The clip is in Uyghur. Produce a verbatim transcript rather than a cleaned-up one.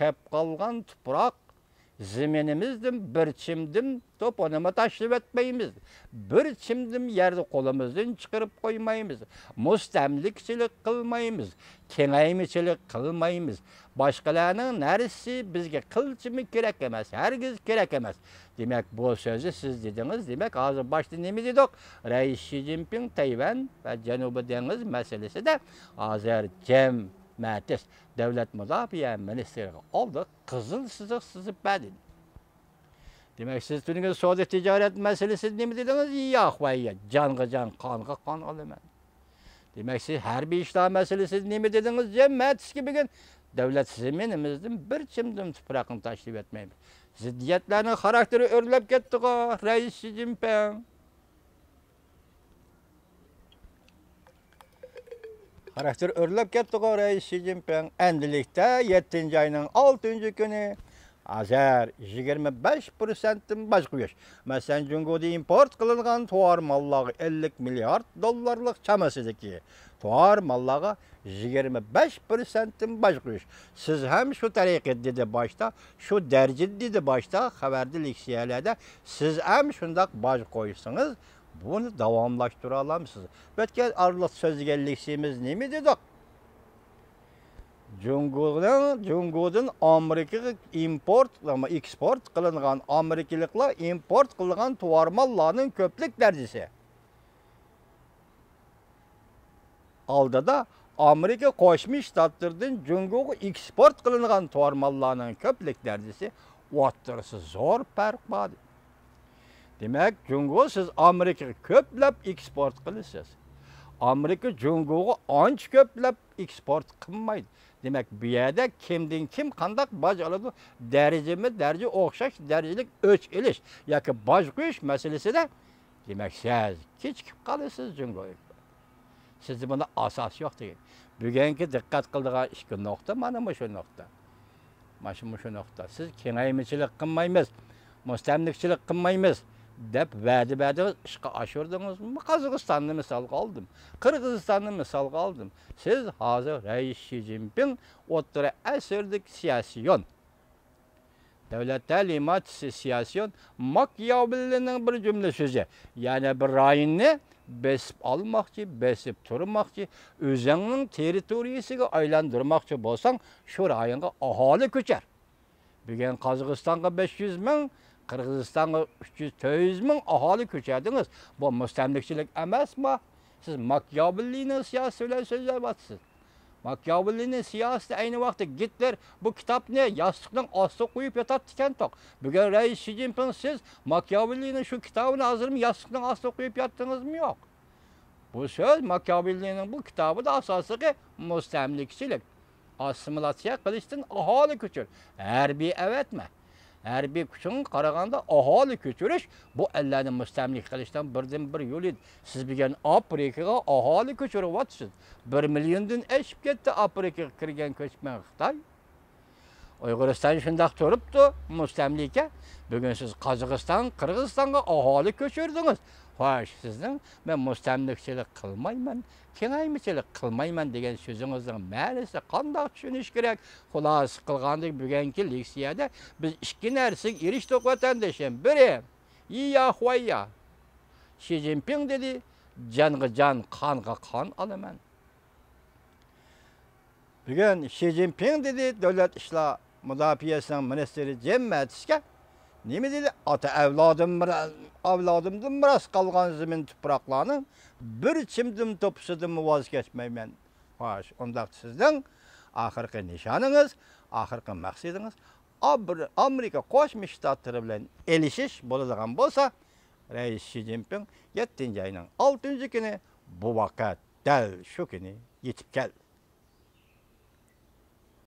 كەپ قالغان تۇپراق زېمىنىمىزدىن بىر چىمدىم توپىنىمۇ تاشلىۋەتمەيمىز. بىر چىمدىم يەرنى قولىمىزدىن چىقىرىپ قويمايمىز. مۇستەملىكىچىلىك قىلمايمىز. كېڭەيمىچىلىك قىلمايمىز. باشقىلارنىڭ نەرسىسى بىزگە قىلچىمۇ كېرەك ئەمەس، ھەرگىز كېرەك ئەمەس. دېمەك، بۇ سۆزنى سىز دېدىڭىز. دېمەك، ھازىر باشتا نېمە دېدۇق؟ رەئىس شى جىنپىڭ تەيۋەن ۋە جەنۇبىي دېڭىز مەسىلىسىدە ھازىر جېم مەتىس دۆلەت مۇداپىئە مىنىستىرىغا ئالدى قىزىل سىزىق سىزىپ بەردى. دېمەك، سىز تۈنۈگۈن سودا تىجارەت مەسىلىسىدە نېمە دېدىڭىز؟ ياخۋەييە، جانغا جان، قانغا قان ئالىمەن. دېمەك، سىز ھەربىي ئىشلار مەسىلىسىدە نېمە دېدىڭىز؟ جېم مەتىسكە بۈگۈن دۆلەت زېمىنىمىزدىن بىر چىمدىم تۇپراقنى تاشلىۋەتمەيمىز. زىددىيەتلەرنىڭ خاراكتېرى ئۆرلەپ كەتتىغۇ، رەئىس شى جىنپىڭ. خاراكتېر ئۆرلەپ كەتتىغۇ، رەئىس شى جىنپىڭ. ئەمدىلىكتە يەتتىنچى ئاينىڭ ئالتىنچى كۈنى ھازىر يىگىرمە بەش پىرسەنتتىن باج قويۇش. مەسىلەن، جۇڭگودىن ئىمپورت قىلىنغان تۇغار ماللارغا ئەللىك مىليارد دوللارلىق چامىسىدىكى تۇغار ماللارغا يىگىرمە بەش پىرسەنتتىن باج قويۇش. سىز ھەم شۇ تەرىقىدە دېدى باشتا، شۇ دەرىجىدە دېدى باشتا، خەۋەردە، لېكسىيەلەردە سىز ھەم شۇنداق باج قويسىڭىز، بۇنى داۋاملاشتۇرالامسىز؟ ئۆتكەن ئارىلىق سۆزلىگەن لېكسىيىمىز نېمە دېدۇق؟ جۇڭگونىڭ، جۇڭگودىن ئامېرىكىغا ئىمپورت، ئېكسپورت قىلىنغان، ئامېرىكىلىقلار ئىمپورت قىلغان تۇغار ماللارنىڭ كۆپلۈك دەرىجىسى ئالدىدا ئامېرىكا قوشما شتاتلىرىدىن جۇڭگوغا ئېكسپورت قىلىنغان تۇغار ماللارنىڭ كۆپلۈك دەرىجىسى ئوتتۇرىسى زور پەرق بار. دېمەك، جۇڭگو، سىز ئامېرىكىغا كۆپلەپ ئېكسپورت قىلىسىز. ئامېرىكا جۇڭگوغا ئانچە كۆپلەپ ئېكسپورت قىلمايدۇ. دېمەك، بۇ يەردە كىمدىن كىم قانداق باج ئالىدۇ، دەرىجىمۇ دەرىجە ئوخشاش دەرىجىلىك ئۆچ ئېلىش ياكى باج قويۇش مەسىلىسىدە، دېمەك، سىز كېچىكىپ قالىسىز جۇڭگو. سىزدە بۇندا ئاساس يوق دېگەن. بۈگۈنكى دىققەت قىلىدىغان ئىككى نۇقتا مانا مۇشۇ نۇقتا. مانا مۇشۇ نۇقتا. سىز كېڭەيمىچىلىك قىلمايمىز، مۇستەملىكىچىلىك قىلمايمىز دەپ ۋەدە بەردىڭىز، ئىشقا ئاشۇردىڭىزمۇ؟ قازاقىستاننى مىسالغا ئالدىم، قىرغىزىستاننى مىسالغا ئالدىم. سىز ھازىر رەئىس شى جىنپىڭ، ئوتتۇرا ئەسىردىكى سىياسىيون، دۆلەت تەلىماتچىسى سىياسىيون ماكىياۋېللىنىڭ بىر جۈملە سۆزى، يەنى بىر رايوننى بېسىپ ئالماقچى، بېسىپ تۇرماقچى، ئۆزۈڭنىڭ تېررىتورىيىسىگە ئايلاندۇرماقچى بولساڭ، شۇ رايونغا ئاھالى كۆچەر. بۈگۈن قازاقىستانغا بەش يۈز مىڭ، قىرغىزىستانغا ئۈچ يۈز، تۆت يۈز مىڭ ئاھالى كۆچۈردىڭىز. بۇ مۇستەملىكىچىلىك ئەمەسمۇ؟ سىز ماكىياۋېللىنىڭ سىياسىتى بىلەن سۆزلەۋاتىسىز. ماكىياۋېللىنىڭ سىياسىتى ئەينى ۋاقىتتا گىتلېر بۇ كىتابنى ياستۇقنىڭ ئاستىغا قويۇپ ياتاتتىكەنتۇق. بۈگۈن رەئىس شى جىنپىڭ، سىز ماكىياۋېللىنىڭ شۇ كىتابىنى ھازىرمۇ ياستۇقنىڭ ئاستىغا قويۇپ ياتتىڭىزمۇ؟ يوق. بۇ سۆز ماكىياۋېللىنىڭ بۇ كىتابىدا ئاساسلىقى مۇستەملىكىچىلىك، ئاسسىمىلياتسىيە قىلىشتىن ئاھالى كۆچۈر، ھەربىي ئەۋەتمە. ھەربىي كۈچىڭگە قارىغاندا ئاھالى كۆچۈرۈش بۇ ئەللەرنى مۇستەملىكە قىلىشنىڭ بىردىنبىر يولى ئىدى. سىز بۈگۈن ئافرىقىغا ئاھالى كۆچۈرۈۋاتىسىز. بىر مىليوندىن ئېشىپ كەتتى ئافرىقىغا كىرگەن كۆچمەن خىتاي. ئۇيغۇرىستان شۇنداق تۇرۇپتۇ، مۇستەملىكە. بۈگۈن سىز قازاقىستان، قىرغىزىستانغا ئاھالى كۆچۈردىڭىز. خوش، سىزنىڭ، مەن مۇستەملىكىچىلىك قىلمايمەن، كېڭەيمىچىلىك قىلمايمەن دېگەن سۆزىڭىزنىڭ مەنىسى قانداق چۈشىنىش كېرەك؟ خۇلاسە قىلغاندا، بۈگۈنكى لېكسىيەدە بىز ئىككى نەرسىگە ئېرىشتۇق، ۋەتەندىشىم. بىرى، يىياخۇەييا، شى جىنپىڭ دېدى، جانغا جان، قانغا قان ئالىمەن. بۈگۈن شى جىنپىڭ دېدى، دۆلەت ئىشلار مۇداپىئەسىنىڭ مىنىستىرى جېم مەتىسكە نېمە دېدى؟ ئاتا ئەۋلادىم، ئەۋلادىمدىن مىراس قالغان زېمىن تۇپراقلارنىڭ بىر چىمدىم توپىسىدىنمۇ ۋاز كەچمەيمەن. خوش، ئۇنداق سىزنىڭ ئاخىرقى نىشانىڭىز، ئاخىرقى مەقسىتىڭىز ئابر-، ئامېرىكا قوشما شتاتلىرى بىلەن ئېلىشىش بولىدىغان بولسا، رەئىس شى جىنپىڭ، يەتتىنچى ئاينىڭ ئالتىنچى كۈنى، بۇ ۋاقىت، دەل شۇ كۈنى يېتىپ كەلدى.